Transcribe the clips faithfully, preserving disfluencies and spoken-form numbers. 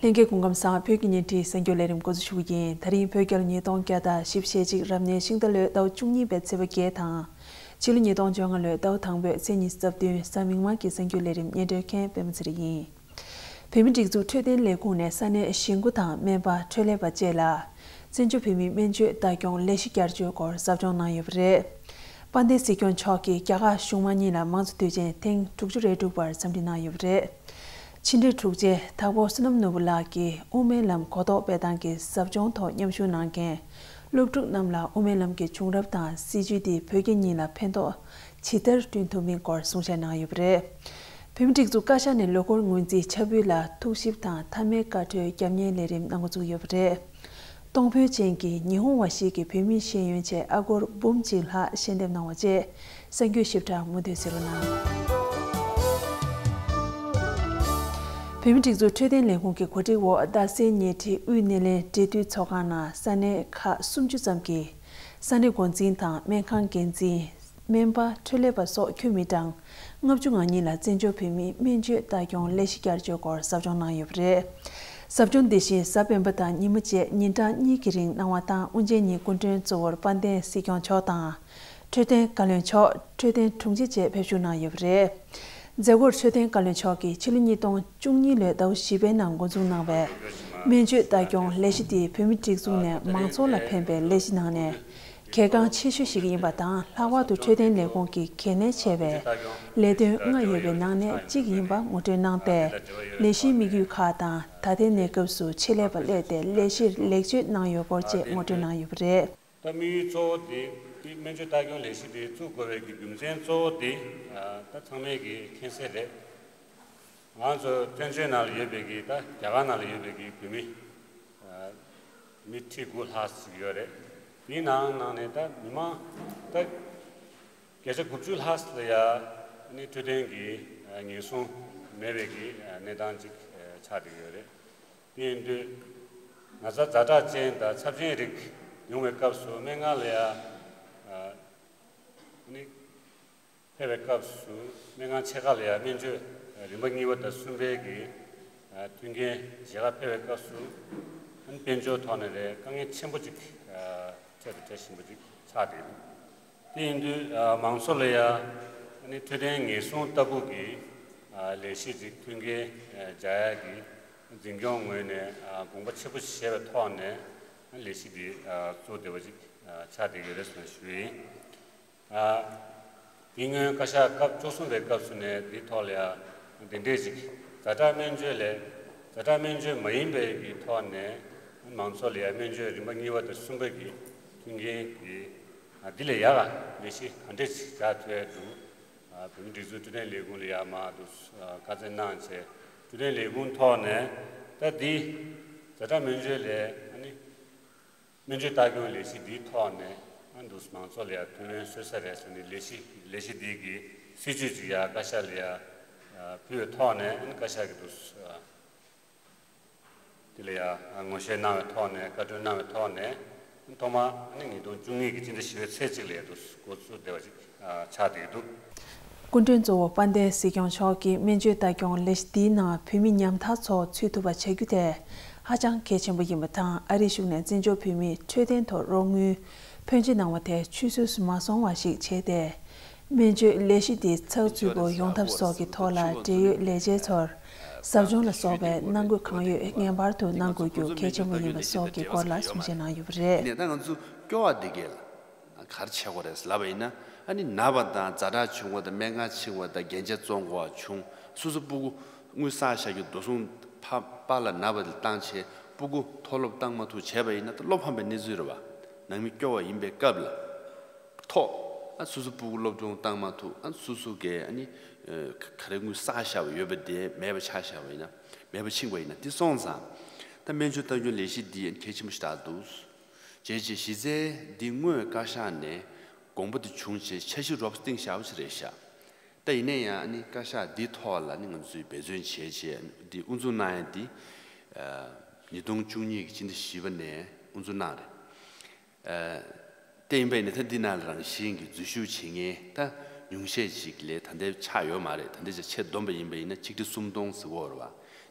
ལྷན་རྒྱས་སྐུ་ཁམས་བཟང་། བོད་ཀྱི་ཉིན་བྲིས་གསར་འགྱུར་ལས་རིམ་འགོ་འཛུགས་ཞུ་གི་ཡིན། ད་རིང་བོད་རྒྱལ་ལོ་ཉིས་སྟོང་བརྒྱ་དང་བཞི་བཅུ་ཞེ་གཅིག་རབ་གནས་ཤིང་རྟ་ལོའི་ཟླ་བ་བཅུ་གཉིས་པའི་ཚེས་པ་བརྒྱད་དང་། ཕྱི་ལོ་ཉིས་སྟོང་བཅོ་ལྔ་ལོའི་ཟླ་བ་དང་པོའི་ཚེས་ཉི་ཤུ་རྩ་བདུན་གཟའ་མིག་དམར་གྱི་གསར་འགྱུར་ལས་རིམ་སྙན་སྒྲོན་མཁན་པད་མ་ཚེ་རིང་ཡིན། བོད་མིའི་སྒྲིག་འཛུགས་འཕྲོད་བསྟེན་ལས་ཁུངས་ནས་ས་གནས་གཞིས་འགོ་དང་སྨན་པ་འཕྲོད་ལས་པ་བཅས་ལ་བཙན་བྱོལ་བོད་མིའི་སྨན་བཅོས་ལྟ་སྐྱོང་ལས་གཞི་བསྐྱར་བཅོས་སྐོར་ཟབ་སྦྱོང་གནང་ཡོད་པ་རེད། དཔལ་ལྡན་སྲིད་སྐྱོང་མཆོག་གིས་རྒྱ་གར་གཞུང་མང་གཉིས་ལ་མང་གཙོ་དུས་ཆེན་ཐེངས་དྲུག་ཅུ་རེ་དྲུག་པར་འཚམས་འདྲི་གནང་ཡོད་པ་རེད། ཕྱི་འབྲེལ་དྲུག་ཅུ་དྭགས་པོ་བསོད་ནམས་ནོར་བུ་ལགས་ཀྱིས་དབུ་མའི་ལམ་གོ་རྟོགས་སྤེལ་སྟངས་ཀྱི་ཟབ་སྦྱོང་ཐོག་མཉམ་ཞུགས་གནང་མཁན་སློབ་ཕྲུག་རྣམས་ལ་དབུ་མའི་ལམ་གྱི་བྱུང་རབས་དང་སྲིད་བྱུས་དེ་བོད་རྒྱ་གཉིས་ལ་ཕན་ཐོགས་ཇི་ལྟར་བསྐྲུན་ཐུབ་མིན་སྐོར་གསུང་བཤད་གནང་ཡོད་པ་རེད། བོད་མིའི་སྒྲིག་འཛུགས་བཀའ་ཤག་ནས་ལོ་འཁོར་སྔོན་རྩིས་ཕྱག་ཕུལ་ལ་ཐུགས་ཞིབ་དང་མཐའ་མའི་བཀའ་འཁྲོལ་རྒྱབ་གཉེར་ལས་རིམ་གནང་འགོ་བཙུགས་ཡོད་པ་རེད། གཏོང་ཕོད་ཅན་གྱི་ཉི་ཧོང་བ་ཞིག་གི་བོད་མིའི་ཤེས་ཡོན་ཆེད་ཨ་སྒོར་འབུམ་གཅིག་ལྷག་ཞལ་འདེབས་གནང་བ་བཅས་གསར་འགྱུར་ཞིབ་ཕྲ་མུ་མཐུད་གསན་རོགས་གནང་། བོད་མིའི་སྒྲིག་འཛུགས་འཕྲོད་བསྟེན་ལས་ཁུངས་ཀྱི་གོ་སྒྲིག་འོག་རྡ་སའི་ཉེ་འཁྲིས་དབུས་སྣེ་ལེན་འབྲེལ་མཐུད་ཚོགས་ཁང་ནང་ས་གནས་ཁག་སུམ་ཅུ་ཙམ་གྱི་ས་གནས་འགོ་འཛིན་དང་སྨན་ཁང་འགན་འཛིན། སྨན་པ། འཕྲོད་ལས་པ་སོགས་ཁྱོན་མི་གྲངས་ལྔ་བཅུ་ང་གཉིས་ལ་བཙན་བྱོལ་བོད་མིའི་སྨན་བཅོས་ལྟ་སྐྱོང་ལས་གཞི་བསྐྱར་བཅོས་སྐོར་ཟབ་སྦྱོང་གནང་ཡོད་པ་རེད། ཟབ་སྦྱོང་འདི་བཞིན་གཟའ་སྤེན་པ་དང་ཉི་མ་བཅས་ཉིན་གྲངས་གཉིས་ཀྱི་རིང་གནང་བ་དང་། དབུ་འབྱེད་ཉིན་སྐུ་མགྲོན་གཙོ་བོར་དཔལ་ལྡན་སྲིད་སྐྱོང་མཆོག་དང་། འཕྲོད་བསྟེན་བཀའ་བློན་མཆོག་འཕྲོད་བསྟེན་དྲུང་ཆེ་བཅས་ཕེབས་བཞུགས་གནང་ཡོད་པ་རེད། མཛད་སྒོར་འཕྲོད་བསྟེན་བཀའ་བློན་མཆོག་གིས་ཕྱི་ལོ་ཉིས་སྟོང་བཅུ་གཉིས་ལོའི་ཟླ་བ་བཞི་པའི་ནང་འགོ་འཛུགས་གནང་བའི་སྨན་བཅོས་ལྟ་སྐྱོང་ལས་གཞི་དེ་བོད་མིའི་སྒྲིག་འཛུགས་ནས་མང་ཚོགས་ལ་ཕན་པའི་ལས་གཞི་ནང་ནས་གལ་འགངས་ཆེ་ཤོས་ཤིག་ཡིན་པ་དང་། ལྷག་པར་དུ་འཕྲོད་བསྟེན་ལས་ཁུངས་ཀྱི་གལ་གནད་ཆེ་བའི་ལས་དོན་ལྔ་ཡོད་པའི་ནང་ནས་གཅིག་ཡིན་པ་ངོ་སྤྲོད་གནང་སྟེ། ལས་གཞིའི་དམིགས་ཡུལ་ཁག་དང་། ད་ལྟའི་གནས་སྐབས་སུ་ཆེད་ལས་པ་གླས་ཏེ་ལས་གཞིར་ལེགས་བཅོས་གནང་ཡོད་སྐོར་བཅས་ངོ་སྤྲོད་གནང་ཡོད་པ་རེད། ད་དམིགས་ཡུལ་གཙོ་བོ་དེ་དེ་སྨན་བཅོས་ལྟ་སྐྱོང་ལས་གཞི་དེ་བཙུགས་དགོས་པའི་གི་རྒྱུ་མཚན་གཙོ་བོ་དེ་ད་ཚང་མས་གི་མཁྱེན་གསལ་རེད། ང་ཚོ་བཙན་བྱོལ་ནང་ལ་ཡོད་པའི་གི་ད་རྒྱ་གར་ནང་ལ་ཡོད་པའི་གི་བོད་མི་མི་ཁྲི་དགུ་ལྷག་ཞིག་ཡོད་རེད། དེའི་ནང་ནང་ནས་ད་མི་མང་ད་བརྒྱ་ཆ་དགུ་བཅུ་ལྷག་ལ་ཡ་ནི་འཕྲོད་བསྟེན་གི་ཉེན་སྲུང་མེད་པའི་གི་གནས་སྟངས་ཅིག་ཆགས་བསྡད་ཡོད་རེད། དེ་ཡིན་དུས་ན་ཚ་ཛ་དྲག་ཅན་དང་ཚབས་ཆེན་རིགས་ཡོང་བའི་སྐབས་སུ་སྨན་ཁང་ལ་ཡ་ནི་ཕེབས་པའི་སྐབས་སུ་སྨན་ཁང་ཆེ་ཁག་ལ་ཡ་སྨན་བཅོས་རིམ་པ་གཉིས་པ་དང་གསུམ་པའི་གི་མཐུན་རྐྱེན་མཇལ་ཁ་ཕེབས་པའི་སྐབས་སུ་དཔལ་འབྱོར་ཐོག་ནས་རེད་དཀའ་ངལ་ཆེན་པོ་ཅིག་འཕྲད་དང་འཕྲད་བཞིན་པ་ཅིག་ཆགས་བསྡད་འདུག་དེ་ཡིན་དུས་མང་ཚོགས་ལ་ཡ་ནི་འཕྲོད་བསྟེན་ཉེན་སྲུང་ལྟ་བུ་གི་ལས་གཞི་ཅིག་མཐུན་རྐྱེན་སྦྱར་ཡ་གི་འཛིན་སྐྱོང་ངོས་ནས་དགོངས་པ་ཆེན་པོ་བཞེས་པའི་ཐོག་ནས་ལས་གཞི་འདི་གཙོ་བདེ་བ་ཅིག་ཆགས་བསྡད་ཡོད་རེད་ཟེར་ཞུ་ཡིན། དེ་སྔོན་བཀའ་ཤག་སྐབས་བཅུ་གསུམ་པའི་སྐབས་སུ་ནས་འདི་ཐོག་ལ་ཡང་འདི་འདྲས་ཅིག་ཛ་དྲག་སྨན་བཅོས་ལས་ཛ་དྲག་སྨན་བཅོས་མ་ཡིན་པའི་གི་ཐོག་ནས་མང་ཚོགས་ལ་ཡང་སྨན་བཅོས་རིམ་པ་གཉིས་པ་དང་གསུམ་པ་གི་མཐུན་རྐྱེན་གྱི་འདི་ལས་ཡག་ལས་གཞི་ག་འདྲས་ཅིག་བྱ་ཐུབ་ཡ་འདུག་བོད་མིའི་སྒྲིག་འཛུགས་འཕྲོད་བསྟེན་ལས་ཁུངས་ལ་ཡང་མར་འདུག་བཀའ་སྩལ་གནང་བྱས་འཕྲོད་བསྟེན་ལས་ཁུངས་ཐོག་ནས་ད་འདི་ཛ་དྲག་སྨན་བཅོས་ལས་ཨ་ནི། སྨན་བཅོས་ལྟ་སྐྱོང་ལས་གཞི་འདིའི་ཐོག་ནས་ཨ་འདུག་མང་ཚོགས་ལ་ཡང་མཐུན་རྐྱེན་བཟོ་ས་རེད་ཟེར་ནས་ལས་གཞི་ལས་གཞི་འདི་གི་སྲིད་ཇུས་ཅིག་ཡང་བཀའ་ཤག་ལ་ཡང་ཕུལ་བའི་ཐོག་ནས་ཨ་ནི་བཀའ་ཤག་གི་འདུག་དེ་ལ་ཡང་ངོ་ཤེས་གནང་བའི་ཐོག་ནས་བཀའ་འཁྲོལ་གནང་བའི་ཐོག་ནས་ཐོག་མ་ཨ་ནི་ཉིས་སྟོང་བཅུ་གཉིས་ཀྱི་སྤྱི་ཟླ་བཞི་པའི་ཚེས་གཅིག་ལ་ཡང་འདུག་འགོ་བཙུགས་བསྡད་པ་ཅིག་ཆགས་བསྡད་འདུག་སྐུ་མགྲོན་གཙོ་བོ་དཔལ་ལྡན་སྲིད་སྐྱོང་མཆོག་གིས་སྨན་བཅོས་ལྟ་སྐྱོང་ལས་གཞི་འདིའི་ནང་བོད་མི་ཉམ་ཐག་ཚོ་ཚུད་ཐུབ་པ་བྱ་རྒྱུ་དེ་ཧ་ཅང་གལ་ཆེན་པོ་ཡིན་པ་དང་། ཨ་རིའི་གཞུང་ནས་བཙན་བྱོལ་བོད་མིའི་འཕྲོད་བསྟེན་ཐོག་རོགས་དངུལ་ཕོན་ཆེ་གནང་བ་དེ་ཆུད་ཟོས་སུ་མ་སོང་བ་ཞིག་བྱས་ཏེ། སྨན་བཅོས་ལས་གཞི་འདི་ཚགས་ཚུད་པོ་ཡོང་ཐབས་སོགས་ཀྱི་ཐོག་ལ་འབྲེལ་ཡོད་ལས་བྱེད་ཚོར་ཟབ་སྦྱོང་ལ་སོགས་པའི་ནང་འགུལ་གང་ཡོད་ངེས་པར་དུ་གནང་དགོས་རྒྱུ་གལ་ཆེན་པོ་ཡིན་པ་སོགས་ཀྱི་སྐོར་ལ་གསུང་བཤད་གནང་ཡོད་པ་རེད། ནས་ད་ང་ཚོ་སྐྱོ་བ་འདི་གས་ལ། ག་རེ་བྱེད་དགོས་རེད་ལབ་པ་ཡིན་ན། ཨ་ནི་ན་བ་དང་ཛ་དྲག་བྱུང་བ་དང་སྨན་ཁང་ཕྱིན་པ་དང་རྒྱན་ཆ་བཙོང་དགོས་པ་བྱུང་། སོ་སོ་སྤུ་གུ་དངུལ་བསགས་བཞག་རྒྱུ་རྡོ་སོང་ཕ་པཱ་ལགས་ན་བ་ལ་བཏང་བྱས་སྤུ་གུ་མཐོ་སློབ་བཏང་མ་ཐུབ་བྱས་པ་ཡིན་ན་ད་བློ་ཕམ་པའི་གནས་ཚུལ་རེད་བ། ནང་མི་སྐྱོ་བ་ཡིན་པའི་སྐབས་ལ། ཐོག་ཨ་སོ་སོ་སྤུ་གུ་སློབ་སྦྱོང་བཏང་མ་ཐུབ་ཨ་སོ་སོ་གས་ཨ་ནི་ག་རེ་དངུལ་བསགས་བཞག་པ་ཡོད་པ་དེ་མེད་པ་ཆགས་བཞག་པ་ཡིན་ན་མེད་པ་ཕྱིན་པ་ཡིན་ན་དེ་སོང་ཙང་། ད་སྨན་བཅོས་ལྟ་སྐྱོང་ལས་གཞི་འདི་གལ་ཆེན་པོ་ཞིག་ཆགས་འདུག་བྱས་རྗེས་གཞི་རྩའི་འདི་དངོས་བཀའ་ཤག་ནས་དགོངས་པ་དེ་བྱུང་རྗེས་འཆར་གཞི་རོབ་སྟེང་བཞག་པ་ཞིག་རེད་ཤག་ད་ཡིན་ན་ཡང་ནི་བཀའ་ཤག་འདི་ཐོག་ལ་ནི་ང་ཚོས་འབད་བརྩོན་བྱས་རྗེས་འདི་དབུ་འཛུགས་གནང་ཡ་འདི་ཉིས་སྟོང་བཅུ་གཉིས་ཀྱི་སྤྱི་ཟླ་བཞི་པ་ནས་དབུ་འཛུགས་གནང་རེད། དེ་ཡིན་པས་ནི་ད་འདི་ནང་ལ་རང་བཞིན་གྱི་འཛུལ་ཞུགས་བྱེད་མཁན་ད་ཉུང་ཤས་ཤིག་ལས་ད་ལྟའི་ཆགས་ཡོད་མ་རེད། ད་ལྟའི་ཆ་ཆེས་བསྡོམས་པ་ཡིན་པ་ཡིན་ན་ཆིག་ཁྲི་སུམ་སྟོང་ཟེར་གོ་རེད་བ།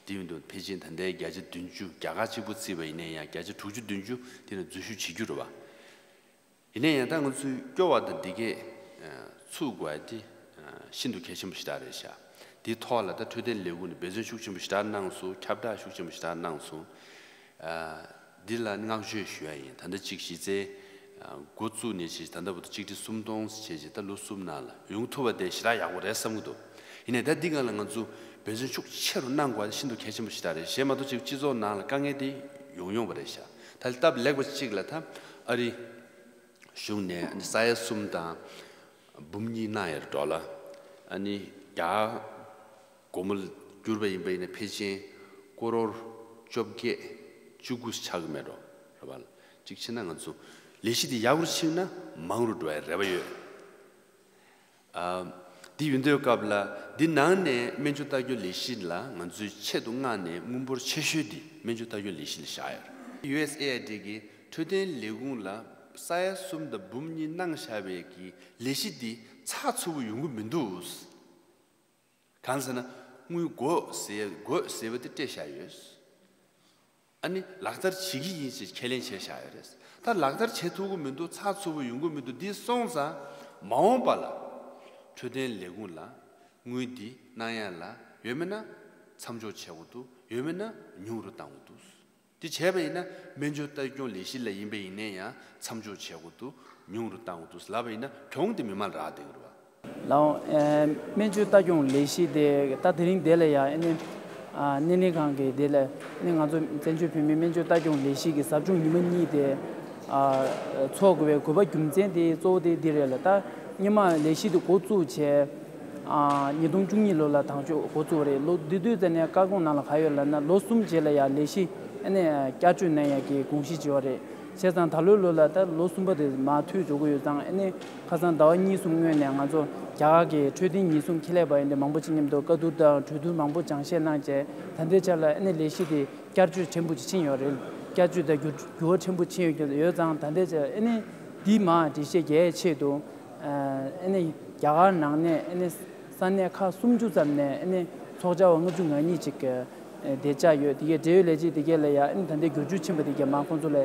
དེ་ཡིན་དུས་ཕལ་ཆེར་ད་ལྟའི་བརྒྱ་ཆ་བདུན་ཅུ། རྒྱ་གར་གཅིག་པུ་བརྩིས་པ་ཡིན་ན་ཡང་བརྒྱ་ཆ་དྲུག་ཅུ་བདུན་ཅུ་དེ་ནས་འཛུལ་ཞུགས་བྱེད་རྒྱུ་རེད་བ། ཡིན་ན་ཡང་ད་ང་ཚོས་སྐྱོ་བ་དང་འདི་གས་ཚུགས་དགོས་ཡ་དེ་ཤིན་ཏུ་གལ་ཆེན་པོ་ཞེ་དྲག་རེད་ཤག་དེའི་ཐོག་ལ་ད་འཕྲོད་བསྟེན་ལས་ཁུངས་ནས་འབད་བརྩོན་ཤུགས་ཆེན་པོ་ཞེ་དྲག་གནང་སོང་། ཁྱབ་བསྒྲགས་ཤུགས་ཆེན་པོ་ཞེ་དྲག་གནང་སོང་། འདི་ལ་བསྔགས་བརྗོད་ཞུ་ཡ་ཡིན། ད་ལྟ་གཅིག་གཞི་རྩའི་འགོ་བཙུགས་ནས་བྱས་ད་ལྟ་བར་དུ་ཆིག་ཁྲི་སུམ་སྟོང་བྱས་རྗེས་ད་ལོ་གསུམ་ནང་ལ་ཡོང་ཐུབ་པ་དེ་ཞེ་དྲག་ཡག་པོ་རེད་བསམ་གྱི་འདུག་ཡིན་ནའི་ད་འདི་སྒང་ལ་ང་ཚོ་འབད་བརྩོན་ཤུགས་ཆེ་རུ་གནང་དགོས་པ་དེ་ཤིན་ཏུ་གལ་ཆེན་པོ་ཞིག་རེད། གཞན་མ་གཏོགས་ཅིག་སྤྱི་ཚོགས་ནང་ལ་དཀའ་ངལ་དེ་ཡོང་ཡོང་བ་རེད་ཤག་ད་སྟབས་ལེགས་པ་གཅིག་ལ་ད་ཨ་རི་གཞུང་ནས་ས་ཡ་གསུམ་དང་འབུམ་གཉིས་གནང་ཡ་རེད་འགྲོ་ལ། ཨ་ནི་རྒྱ་སྒོར་མོ་བསྒྱུར་བ་ཡིན་པ་ཡིན་ན་ཕལ་ཆེར་ཀོ་རོར་བཅོ་བརྒྱད་བཅུ་དགུ་ཆགས་ཀྱི་མེད་འགྲོ་རེད་བ། གཅིག་བྱས་ན་ང་ཚོ་ལས་གཞི་དེ་ཡག་པོ་ཕྱིན་ན་མང་རུ་འགྲོ་ཡ་རེ་བ་ཡོད། ཨ། འདི་ཡིན་དུས་སྐབས་ལ་འདི་ནང་ནས་སྨན་བཅོས་ལྟ་སྐྱོང་ལས་གཞི་ལ་ང་ཚོས་ཆེད་དུ་མངགས་ནས་དངུལ་འབོར་ཆེ་ཤོས་འདི་སྨན་བཅོས་ལྟ་སྐྱོང་ལས་གཞི་ལ་བཞག་ཡོད། ཡུ་ཨེས་ཨེ་ཨའི་ཌི་གི་འཕྲོད་བསྟེན་ལས་ཁུངས་ལ་ས་ཡ་གསུམ་དང་འབུམ་གཉིས་གནང་བཞག་པའི་གི་ལས་གཞི་འདི་ཚགས་ཚུད་པོ་ཡོང་གི་མི་འདུག་གང་ཟེར་ན་དངུལ་དགོས་ཟེར་དགོས་ཟེར་བ་དེ་སྤྲད་བཞག་ཡོད། ཨ་ནི་ལག་བསྟར་བྱེད་ཀྱི་ཡིན་ཞེས་ཁས་ལེན་བྱས་བཞག་ཡོད་རེད། ད་ལག་བསྟར་བྱེད་ཐུབ་ཀྱི་མི་འདུག་ཚགས་ཚུད་པོ་ཡོང་གི་མི་འདུག་འདི་སོང་ཙང་མ་འོངས་པ་ལ་འཕྲོད་བསྟེན་ལས་ཁུངས་ལ་དངུལ་འདི་གནང་ཡ་ལ་ཡོད་མེད་ན་མཚམས་འཇོག་བྱེད་དགོས་འདུག་ཡོད་མེད་ན་ཉུང་རུ་གཏང་དགོས་འདུག་དེ་བྱས་པ་ཡིན་ན་སྨན་བཅོས་ལྟ་སྐྱོང་ལས་གཞི་ལ་ཡིན་པ་ཡིན་ན་ཡང་མཚམས་འཇོག་བྱེད་དགོས་འདུག་ཉུང་རུ་གཏང་དགོས་འདུག་ལབ་པ་ཡིན་ན་གྱོང་དེ་མི་མང་ལ་རག་བསྡད་ཀྱི་རེད་བ། ལའོ། ཨེ། སྨན་བཅོས་ལྟ་སྐྱོང་ལས་གཞི་དེ་ད་དེ་རིང་དེ་ལ་ཡང་ཨ་ནི་ཨ། སྣེ་ལེན་ཁང་གི་དེ་ལ་ཨ་ནི་ང་ཚོ་བཙན་བྱོལ་བོད་མིའི་སྨན་བཅོས་ལྟ་སྐྱོང་ལས་གཞི་གི་ཟབ་སྦྱོང་ཉི་མ་གཉིས་དེ་ཨ། ཚོགས་དགོས་པའི་དགོས་པ་རྒྱུ་མཚན་དེ་གཙོ་བོ་དེ་འདི་རེད་ལ། ད་སྔོན་མ་ལས་གཞི་དེ་འགོ་བཙུགས་བྱས། ཨ། ཉིས་སྟོང་བཅུ་གཉིས་ལོ་ལ་དང་ཤོས་འགོ་བཙུགས་རེད། ལོ་འདི་དུས་ཙམ་ནས་བཀའ་དགོངས་ནང་ལ་ག་ཡོད་ལབ་ན་ལོ་གསུམ་རྗེས་ལ་ཡང་ལས་གཞི་ཨ་ནི་བསྐྱར་བཅོས་གནང་ཡག་གི་དགོངས་གཞི་བྱས་པ་རེད། བྱས་ཙང་ད་ལོའི་ལོ་ལ་ད་ལོ་གསུམ་པ་དེ་མར་མཐུད་འགྲོ་གི་ཡོད་ཙང་ཨ་ནི་ཁ་སང་ཟླ་བ་གཉིས་གསུམ་སྔོན་ནས་ང་ཚོ་རྒྱ་གར་གྱི་འཕྲོད་བསྟེན་ཉེན་སྲུང་ཁེ་ལས་པ་ཡིན་ཏེ་མང་པོ་ཅིག་མཉམ་དུ་བཀའ་བསྡུར་དང་གྲོས་བསྡུར་མང་པོ་སྦྱང་བཤད་གནང་བྱས། ད་ལྟའི་ཆར་ལ་ཨ་ནི་ལས་གཞི་དེ་བསྐྱར་བཅོས་ཕྲན་བུ་ཅིག་ཕྱིན་ཡོད་རེད། བསྐྱར་བཅོས་དང་འགྱུར་འགྱུར་བ་ཕྲན་བུ་ཕྱིན་ཡོད་ཀྱི་ཡོད་ཙང་ད་ལྟའི་ཆར་ཨ་ནི་འདི་མར་འགྲེལ་བཤད་རྒྱག་ཆེད་དུ་ཨ་ནི་རྒྱ་གར་ནང་ནས་ཨ་ནི་ས་གནས་ཁག་སུམ་ཅུ་ཙམ་ནས་ཨ་ནི་ཚོགས་བཅར་བ་ལྔ་བཅུ་ང་གཉིས་ཅིག་གི་དེ་བཅར་ཡོད། དེ་གའི་འབྲེལ་ཡོད་ལས་བྱེད་དེ་གས་ལ་ཡང་ཨ་ནི་ད་ལྟའི་བསྒྱུར་བཅོས་ཕྱིན་པ་དེ་གས་མར་ཁོང་ཚོ་ལ་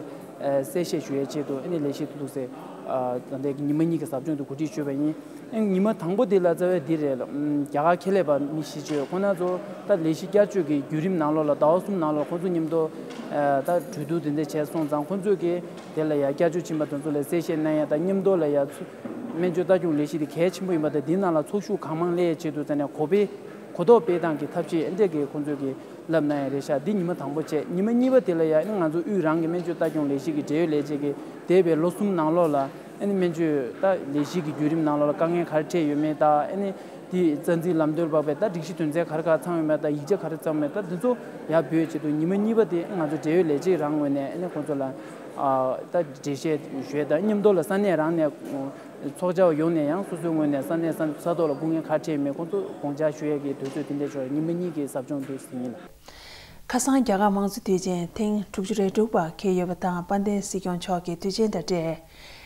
གསལ་བཤད་ཞུ་ཡའི་ཆེད་དུ་ཨ་ནི་ལས་གཞི་དེ་འདུག་སེ་ད་ལྟའི་ཉི་མ་གཉིས་ཀྱི་ཟབ་སྦྱོང་དེ་གོ་སྒྲིག་ཞུས་པ་ཡིན། ཨ་ནི་ཉི་མ་དང་པོ་དེ་ལ་རྩ་བའི་འདི་རེད་ལ། རྒྱ་གར་ཁེ་ལས་པ་མི་བཞི་བཅུ་ཁོང་རྣམ་ཚོ་ད་ལས་གཞི་བསྐྱར་བཅོས་ཀྱི་བརྒྱུད་རིམ་ནང་ལོགས་ལ་ཟླ་བ་གསུམ་ནང་ལོགས་ཁོང་ཚོ་མཉམ་དུ་ད་གྲོས་བསྡུར་དེ་འདྲ་བྱས་སོང་ཙང་ཁོང་ཚོས་ཀྱིས་དེ་ལ་ཡང་བསྐྱར་བཅོས་ཕྱིན་པ་དེ་ཚོ་ལ་གསལ་བཤད་གནང་ཡ་དང་མཉམ་དུ་ལ་ཡང་ཚུ་སྨན་བཅོས་ལྟ་སྐྱོང་ལས་གཞི་དེ་གལ་ཆེན་པོ་ཡིན་པ་དང་འདི་ནང་ལ་ཚོགས་ཞུགས་གང་མང་སླེབས་ཡའི་ཆེད་དུ་ཙ་ནས་གོ་སྤེལ་གོ་རྟོགས་སྤེལ་སྟངས་ཀྱི་ཐབས་ཤེས་ཨེ་འདྲས་ཀྱི་ཁོང་ཚོས་ཀྱིས་ལབ་གནང་ཡ་རེད་ཤག་འདི་ཉི་མ་དང་པོ་བྱས། ཉི་མ་གཉིས་པ་དེ་ལ་ཡང་ང་ཚོ་དབུས་རང་གི་སྨན་བཅོས་ལྟ་སྐྱོང་ལས་གཞི་གི་འབྲེལ་ཡོད་ལས་བྱེད་ཀྱིས་འདས་པའི་ལོ་གསུམ་ནང་ལོགས་ལ་ཨ་ནི་སྨན་བཅོས་ད་ལས་གཞི་གི་བརྒྱུད་རིམ་ནང་ལོགས་ལ་དཀའ་ངལ་ག་རེ་འཕྲད་ཡོད་མེད་དང་ཨ་ནི་དེ་རྩ་འཛིན་ལམ་སྟོན་འབག་པའི་ད་སྒྲིག་གཞི་དོན་ཚན་ག་རེ་ག་རེ་ཚང་ཡོད་མེད་དང་ཡིག་ཆ་ག་རེ་ཚང་མེད་ད་འདི་ཚོ་ཡར་འབུལ་ཆེད་དུ་ཉི་མ་གཉིས་པ་དེ་ང་ཚོ་འབྲེལ་ཡོད་ལས་བྱེད་རང་ངོས་ནས་ཨ་ནི་ཁོང་ཚོ་ལ་ད་འགྲེལ་བཤད་ཞུས་དང་མཉམ་དུ་ལ་ས་གནས་རང་ནས་ཚོགས་བཅར་བ་ཡོང་ནས་ཡང་སོ་སོའི་ངོས་ནས་ས་གནས་ས་ས་ཐོག་ལ་སྐུ་ངལ་ག་རེ་འཕྲད་ཡོད་མེད་ཁོང་ཚོ་དགོངས་འཆར་ཞུ་ཡས་ཀྱི་དུས་ཚོད་དེ་འདྲ་ཞོར་ཉི་མ་གཉིས་ཀྱི་ཟབ་སྦྱོང་དུ་ཟིན་ཡིན་ལ། ཁ་སང་རྒྱ་གར་དམངས་གཙོ་དུས་ཆེན་ཐེངས་དྲུག་ཅུ་རེ་དྲུག་པ་འཁེལ་ཡོད་པ་དང་དཔལ་ལྡན་སྲིད་སྐྱོང་མཆོག་གིས་དུས་ཆེན་དང་འབྲེལ་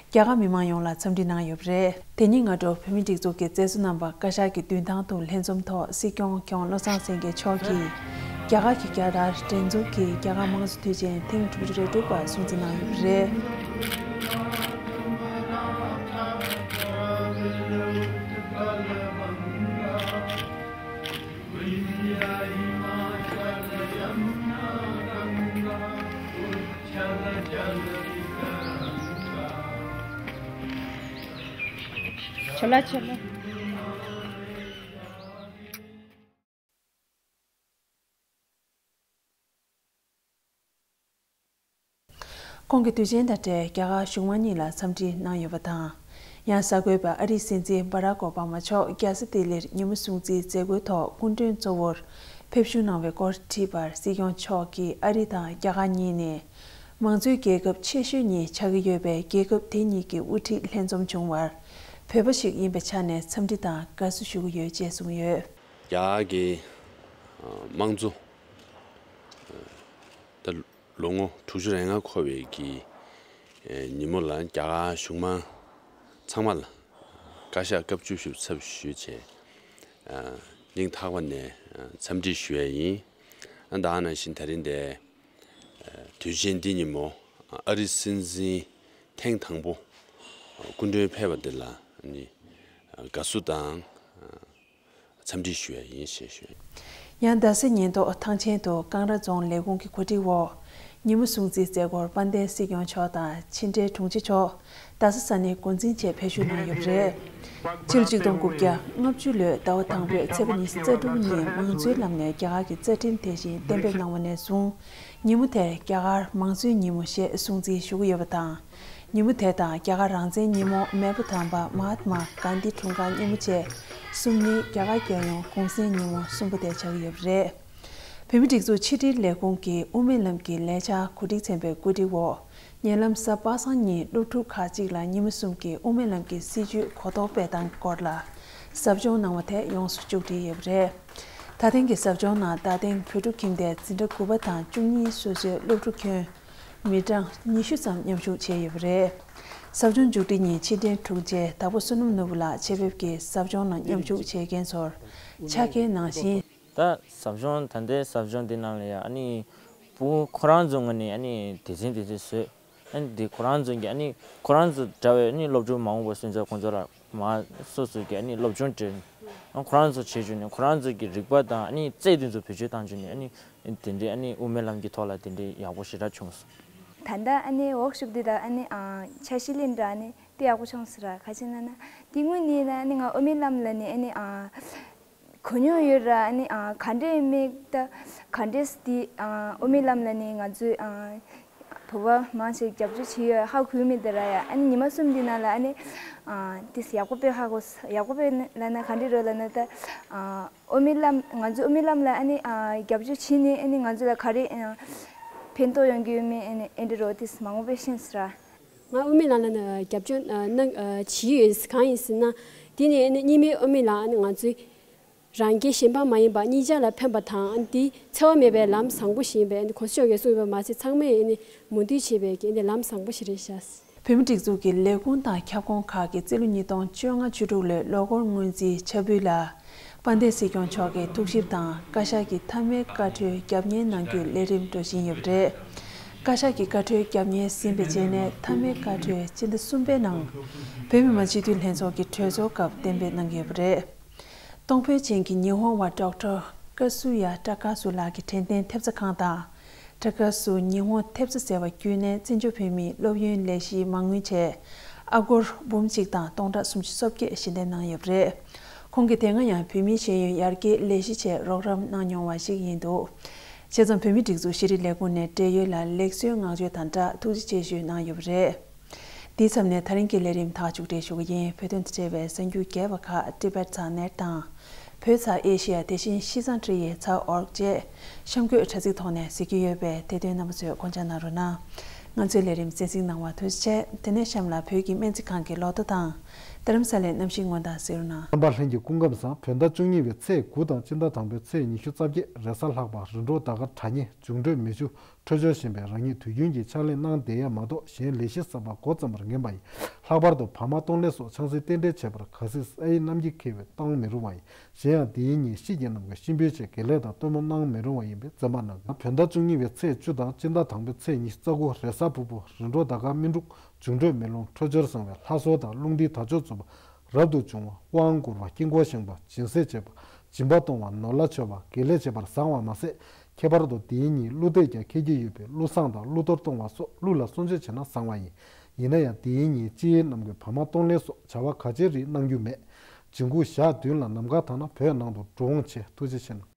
རྒྱ་གར་མི་མང་ཡོངས་ལ་འཚམས་འདྲི་གནང་ཡོད་པ་རེད། དེ་ཉིན་སྔ་དྲོ་བོད་མིའི་སྒྲིག་འཛུགས་ཀྱི་མཛད་གཙོ་རྣམ་པ་བཀའ་ཤག་གི་མདུན་ཐང་དུ་ལྷན་འཛོམས་ཐོག་སྲིད་སྐྱོང་མཁས་དབང་བློ་བཟང་སེང་གེ་མཆོག་གིས་རྒྱ་གར་གྱི་རྒྱལ་དར་སྒྲེང་འཛུགས་ཀྱིས་རྒྱ་གར་དམངས་གཙོ་དུས་ཆེན་ཐེངས་དྲུག་ཅུ་རེ་དྲུག་པ་སྲུང་བརྩི་གནང་ཡོད་པ་རེད། ཁོང་གིས་དུས་ཆེན་དང་འབྲེལ་རྒྱ་གར་གཞུང་མང་གཉིས་ལ་འཚམས་འདྲི་གནང་ཡོད་པ་དང་། ཡང་གསར་འགོད་པ་ཨ་རིའི་སྲིད་འཛིན་སྦ་རག་ཨོ་བྷ་མ་མཆོག་རྒྱལ་ས་ལྡི་ལིར་ཉིན་མོ་སྲུང་བརྩིའི་མཛད་སྒོའི་ཐོག་སྐུ་མགྲོན་གཙོ་བོར་ཕེབས་ཞུགས་གནང་བའི་སྐོར་དྲིས་པར་སྲིད་སྐྱོང་མཆོག་གིས་ཨ་རི་དང་རྒྱ་གར་གཉིས་ནས་མང་གཙོའི་རྒྱལ་ཁབ་ཆེ་ཤོས་གཉིས་ཆགས་ཀྱི་ཡོད་པའི་རྒྱལ་ཁབ་དེ་གཉིས་ཀྱི་དབུ་ཁྲིད་ལྷན་འཛོམས་བྱུང་བར་བོད་པ་ཞིག་ཡིན་པའི་ཆ་ནས་འཚམས་འདྲི་དང་དགའ་བསུ་ཞུ་གི་ཡོད་ཅེས་གསུངས་ཡོད། རྒྱ་གར་གྱི་དམངས་གཙོ་ད་ལོ་ངོ་དྲུག་ཅུ་རེ་ལྔ་འཁོར་བའི་གི་ཉིན་མོ་ལ་རྒྱ་གར་གཞུང་མང་ཚང་མ་ལ་བཀའ་ཤག་སྐབས་བཅུ་བཞི་པའི་ཚབ་ཞུས་བྱས་སྙིང་ཐག་པ་ནས་འཚམས་འདྲི་ཞུ་ཡ་ཡིན། ད་ག་ནང་བཞིན་ད་རིང་འདིར་དུས་ཆེན་འདི་ཉིན་མོ་ཨ་རིའི་སྲིད་འཛིན་ཐེངས་དང་པོ་སྐུ་མགྲོན་ཕེབས་པ་འདི་ལ་ནི་དགའ་བསུ་དང་འཚམས་འདྲི་ཞུ་ཡ་ཡིན་ཞེས་ཞུ། ཡང་རྡ་ས་ཉེན་རྟོག་ཐང་ཆེན་དུ་ཀང་ར་རྫོང་ལས་ཁུངས་ཀྱི་གོ་སྒྲིག་འོག་ཉིན་མོ་སྲུང་བརྩིའི་མཛད་སྒོར་དཔལ་ལྡན་སྲིད་སྐྱོང་མཆོག་དང་ཕྱི་འབྲེལ་དྲུང་ཆེ་མཆོག་རྡ་ས་ས་གནས་འགོ་འཛིན་བཅས་ཕེབས་ཞུགས་གནང་ཡོད་པ་རེད། ཕྱི་ལོ་ཆིག་སྟོང་དགུ་བརྒྱ་ལྔ་བཅུ་ལོའི་ཟླ་བ་དང་པོའི་ཚེས་པ་ཉི་ཤུ་རྩ་དྲུག་ཉིན་མང་གཙོའི་ལམ་ནས་རྒྱ་གར་གྱི་རྩ་ཁྲིམས་དེ་བཞིན་གཏན་འབེབས་གནང་བ་ནས་བཟུང་ཉིན་མོ་དེར་རྒྱ་གར་མང་གཙོའི་ཉིན་མོ་ཞེས་སྲུང་བརྩི་ཞུ་གི་ཡོད་པ་དང་། ཉིན་མོ་དེ་དང་རྒྱ་གར་རང་བཙན་ཉིན་མོ། མེས་པོ་དམ་པ་མ་ཧཱ་ཏ་མ་གྷན་དྷི་འཁྲུངས་སྐར་ཉིན་མོ་བཅས་གསུམ་ནི་རྒྱ་གར་རྒྱལ་ཡོངས་གུང་གསེང་ཉིན་མོ་གསུམ་པོ་དེ་ཆགས་ཀྱི་ཡོད་པ་རེད། བོད་མིའི་སྒྲིག་འཛུགས་ཕྱི་དྲིལ་ལས་ཁུངས་ཀྱིས་དབུ་མའི་ལམ་གྱི་ལས་འཆར་གོ་སྒྲིག་ཚན་པའི་བཀོད་སྒྲིག་འོག་ཉེ་ལམ་གཟའ་པ་སངས་ཉིན་སློབ་ཕྲུག་ཁག་ཅིག་ལ་ཉིན་མོ་གསུམ་གྱི་དབུ་མའི་ལམ་གྱི་སྲིད་བྱུས་གོ་རྟོགས་སྤེལ་སྟངས་ཀྱི་སྐོར་ལ་ཟབ་སྦྱོང་གནང་བ་དེ་ཡོངས་སུ་མཇུག་སྒྲིལ་ཡོད་པ་རེད། ད་ཐེངས་ཀྱི་ཟབ་སྦྱོང་ནང་རྡ་སྟེང་བོད་ཕྲུག་ཁྱིམ་སྡེ་འཛིན་གྲྭ་དགུ་པ་དང་བཅུ་གཉིས་སོ་སོའི་སློབ་ཕྲུག་ཁྱོན་མི་གྲངས་ཉི་ཤུ་ཙམ་མཉམ་ཞུགས་བྱས་ཡོད་པ་རེད། ཟབ་སྦྱོང་མཇུག་སྒྲིལ་ཉིན་ཕྱི་དྲིལ་དྲུང་ཆེ་དྭགས་པོ་བསོད་ནམས་ནོར་བུ་ལགས་ཆེད་ཕེབས་ཀྱིས་ཟབ་སྦྱོང་ནང་མཉམ་ཞུགས་བྱེད་མཁན་ཚོར་ཕྱག་འཁྱེར་གནང་ཞིང་། ད་ཟབ་སྦྱོང་ད་ལྟའི་ཟབ་སྦྱོང་འདི་ནང་ལ་ཡང་ཨ་ནི་ཕྲུ་གུ་ཁོ་རང་ཚོའི་ངོས་ནས་ཨ་ནི་སྡེ་ཚན་སྡེ་ཚན་བཟོས། ཨ་ནི་འདི་ཁོ་རང་ཚོ་གི་ཨ་ནི་ཁོ་རང་ཚོ་འདྲ་བའི་ཨ་ནི་སློབ་ཕྲུག་མ་འོངས་པ་སོན་རྩ་ཁོང་ཚོ་ལ་མ་སོ་སོ་གི་ཨ་ནི་སློབ་སྦྱོང་སྤྲད། ཨ་ཁོ་རང་ཚོ་བྱེད་བཅུག་ནས་ཁོ་རང་ཚོ་གི་རིག་པ་དང་ཨ་ནི་རྩལ་དེ་ཚོ་བེད་སྤྱོད་བཏང་བཅུག་ནས་ཨ་ནི་དེ་འདྲའི་ཨ་ནི་དབུ་མའི་ལམ་གྱི་ཐོག་ལ་དེ་འདྲའི་ཡག་པོ་ཞེ་དྲག་བྱུང་སོང་། ད་ལྟ་ཨ་ནི་ཝོག་ཤོབ་འདི་ལ་ཨ་ནི་ཨ་འཆར་གཞི་ལེན་འདྲ་ཨ་ནི་དེ་ཡག་པོ་བྱུང་སོང་ར། ག་ཅི་ན་ན་དེ་སྔོན་ནས་ན་ཨ་ནི་ང་དབུ་མའི་ལམ་ལ་ནི་ཨ་ནི་ཨ་གོ་མྱོང་ཡོད་ར། ཨ་ནི་ཨ་ག་འདྲས་མེད་ད་ག་འདྲས་དེ་ཨ་དབུ་མའི་ལམ་ལ་ནི་ང་ཚོའི་ཨ་བོད་པ་མང་ཆེ་རྒྱབ་སྐྱོར་བྱེད་ཡོད་ཧ་གོ་མེད་ད་ར་ཡ། ཨ་ནི་ཉི་མ་གསུམ་འདི་ནང་ལ་ཨ་ནི་ཨ་དེ་ཡག་པོ་དཔེ་ཧ་གོ་ཡག་པོ་དཔེ་ལ་ན་ག་འདྲས་རོ་ལ་ན་ད་ཨ་དབུ་མའི་ལམ་ང་ཚོའི་དབུ་མའི་ལམ་ལ་ཨ་ནི་ཨ་རྒྱབ་སྐྱོར་བྱེད་ནས་ཨ་ནི་ང་ཚོ་ལ་ག་རེ་ཨ་ཕན་ཐོགས་ཡོང་གི་ཡོད་མེད་ཨ་ནི་ཨེ་འདྲས་རོ་དེ་མང་པོ་དཔེ་ཤེས་སོང་ར། ང་དབུ་མའི་ལམ་ལ་ན་རྒྱབ་སྐྱོར་ཨ་གནང་ཨ་བྱེད་ཀྱི་ཡོད་གང་ཡིན་ཟེར་ན། དེ་ནས་ཨ་ནི་གཉིས་སྨན་དབུ་མའི་ལམ་ཨ་ནི་ང་ཚོའི་རང་རྒྱལ་གཞན་ཕམ་མ་ཡིན་པ་གཉིས་ཆ་ལ་ཕན་པ་དང་ཨ་ནི་འདི་འཚེ་བ་མེད་པའི་ལམ་བཟང་པོ་ཞིག་ཡིན་པས་ཨ་ནི་གོང་ས་མཆོག་གིས་གསུངས་ཡོད་པ་མ་ཟད་ཚང་མས་ཨ་ནི་མོས་མཐུན་བྱེད་པའི་གི་ཨ་ནི་ལམ་བཟང་པོ་ཞིག་རེད་ཤག་བོད་མིའི་སྒྲིག་འཛུགས་ཀྱི་ལས་ཁུངས་དང་ཁྱབ་ཁོངས་ཁག་གིས་རྩིས་ལོ་ཉིས་སྟོང་བཅོ་ལྔ་བཅུ་དྲུག་ལོའི་ལོ་འཁོར་སྔོན་རྩིས་འཆར་འབུལ་ལ། དཔལ་ལྡན་སྲིད་སྐྱོང་མཆོག་གིས་ཐུགས་ཞིབ་དང་བཀའ་ཤག་གི་མཐའ་མའི་བཀའ་འཁྲོལ་རྒྱབ་གཉེར་གནང་རྒྱུའི་ལས་རིམ་འགྲོ་བཞིན་ཡོད་པ་རེད། བཀའ་ཤག་གི་བཀའ་འཁྲོལ་རྒྱབ་གཉེར་ཟིན་པའི་རྗེས་ནས་མཐའ་མའི་བཀའ་འཁྲོལ་སྤྱི་ཟླ་གསུམ་པའི་ནང་བོད་མི་མང་སྤྱི་འཐུས་ལྷན་ཚོགས་ཀྱི་གྲོས་ཚོགས་སྐབས་གཏན་འབེབས་གནང་གི་ཡོད་པ་རེད། གཏོང་ཕོད་ཅན་གྱི་ཉི་ཧོང་བ་ཌོག་ཊར་ཀ་སུ་ཡ་ཀྲ་ཀ་སུ་ལགས་ཀྱི་དྲན་རྟེན་ཐེབས་རྩ་ཁང་དང་། ཀྲ་ཀ་སུ་ཉི་ཧོང་ཐེབས་རྩ་ཟེར་བ་བརྒྱུད་ནས་བཙན་བྱོལ་བོད་མིའི་སློབ་ཡོན་ལས་གཞིའི་མ་དངུལ་ཆེད་ཨ་སྒོར་འབུམ་གཅིག་དང་སྟོང་ཕྲག་སུམ་ཅུ་སོ་བརྒྱད་བཞེས་འདེམས་གནང་ཡོད་པ་རེད། ཁོང་གིས་དེ་སྔ་ཡང་བོད་མིའི་ཤེས་ཡོན་ཡར་རྒྱས་ལས་གཞི་ཆེད་རོགས་རམ་གནང་མྱོང་བ་ཞིག་ཡིན་འདུག་བྱས་ཙང་བོད་མིའི་སྒྲིག་འཛུགས་ཤེས་རིག་ལས་ཁུངས་ནས་འབྲེལ་ཡོད་ལ་ལེགས་གསོའི་བསྔགས་བརྗོད་དང་སྦྲགས་ཐུགས་རྗེ་ཆེ་ཞུས་གནང་ཡོད་པ་རེད། འདིའི་མཚམས་ནས་ད་རིང་གི་ལས་རིམ་ཐག་མཇུག་སྒྲིལ་ཞུ་གི་ཡིན། བོད་དོན་དང་འབྲེལ་བའི་གསར་འགྱུར་རྒྱས་པ་ཁག་Tibet Thang Net དང་། བོད་ཚ་ཨེ་ཤི་ཡ་དེ་བཞིན་ཤིས་ཙང་ཀྲི་ཡེ་ཚ་ཨོར་ཀ་བཅས་གཤམ་འཁོད་དྲ་ཚིགས་ཐོག་ནས་གཟིགས་ཀྱི་ཡོད་པས་དེ་དོན་རྣམ་པ་ཚོས་དགོངས་འཇགས་གནང་རོགས་གནང་། ང་ཚོའི་ལས་རིམ་གསན་གཟིགས་གནང་བར་ཐུགས་རྗེ་ཆེ། དེ་ནས་གཤམ་ལ་བོད་ཀྱི་སྨན་རྩིས་ཁང་གི་ལོ་ཐོ་དང་། རྡ་རམ་ས་ལའི་གནམ་གཤིས་སྔོན་བརྡ་གཟིགས་རོགས་གནང་། བསྟན་པ་ལྷན་རྒྱས་སྐུ་ཁམས་བཟང་། བོད་ཟླ་བཅུ་གཉིས་པའི་ཚེས་དགུ་དང་སྤྱི་ཟླ་དང་པོའི་ཚེས་ཉི་ཤུ་རྩ་བརྒྱད་རེས་གཟའ་ལྷག་པ་རི་འབྲོག་ཟླ་སྐར་དྲ་བརྙན་འབྱུང་འཕྲོད་མེ་ཆུ། འཕྲོད་སྦྱོར་ཞན་པས་རང་ཉིད་དུས་རྒྱུན་གྱི་ཕྱག་ལས་གནང་བསྡད་ཡ་མ་གཏོགས་གཞན་ལས་གཞི་གསར་པ་འགོ་བརྩམས་པར་ངེས་པ་ཡིན། ལྷག་པར་དུ་བར་མ་གཏོང་ལེན་སོགས་ཆང་སའི་རྟེན་འབྲེལ་བྱེད་པར་གལ་སྲིད་ས་ཡི་གནམ་གྱིས་ཁེལ་བས་གཏོང་མི་རུང་བ་ཡིན། གཞན་ཡང་དེའི་ཉིན་སྐྱེས་ཆེན་རྣམས་ཀྱིས་གཤིན་པོའི་ཆེད་དགེ་ལས་དང་སྟོན་མོ་གནང་མི་རུང་བ་ཡིན་པས་འཛེམ་པ་གནང་དགོས། བོད་ཟླ་བཅུ་གཉིས་པའི་ཚེས་བཅུ་དང་སྤྱི་ཟླ་དང་པོའི་ཚེས་ཉི་ཤུ་རྩ་དགུ་རེས་གཟའ་ཕུར་བུ་རི་འབྲོག་ཟླ་སྐར་སྨིན་དྲུག་འབྱུང་འཕྲོད་མེ་རླུང་འཕྲོད་སྦྱོར་བཟང་བས་ལྷ་གསོལ་དང་རླུང་རྟའི་དར་ལྕོག་འཛུགས་པ། རབ་ཏུ་བྱུང་བ། དབང་བསྐུར་བ། དཀྱིལ་འཁོར་བཞེངས་པ། སྦྱིན་སྲེག་བྱེད་པ། སྦྱིན་པ་གཏོང་བ། ནོར་ལྷ་མཆོད་པ། དགེ་ལེགས་བྱེད་པར་བཟང་བ་མ་ཟད། ཁྱད་པར་དུ་དེའི་ཉིན་ཀླུ་རྟས་ཀྱང་འཁེལ་གྱི་ཡོད་པས་ཀླུ་བསངས་དང་ཀླུ་གཏོར་གཏོང་བ་སོགས་ཀླུ་ལ་གསོལ་མཆོད་བྱས་ན་བཟང་བ་ཡིན། ཡིན་ན་ཡང་དེའི་ཉིན་སྐྱེས་ཆེན་རྣམས་ཀྱིས་བར་མ་གཏོང་ལེན་སོགས་བྱ་བ་ག་ཅིའི་རིགས་གནང་རྒྱུ་མེད། འཇིམ་སྐུ་ཞག་བདུན་ལ་ནམ་མཁའ་དྭངས་ན་བོད་ནང་དུ་འགྲོ་འོང་ཆེ། ཐུགས་རྗེ་ཆེ་གནང་།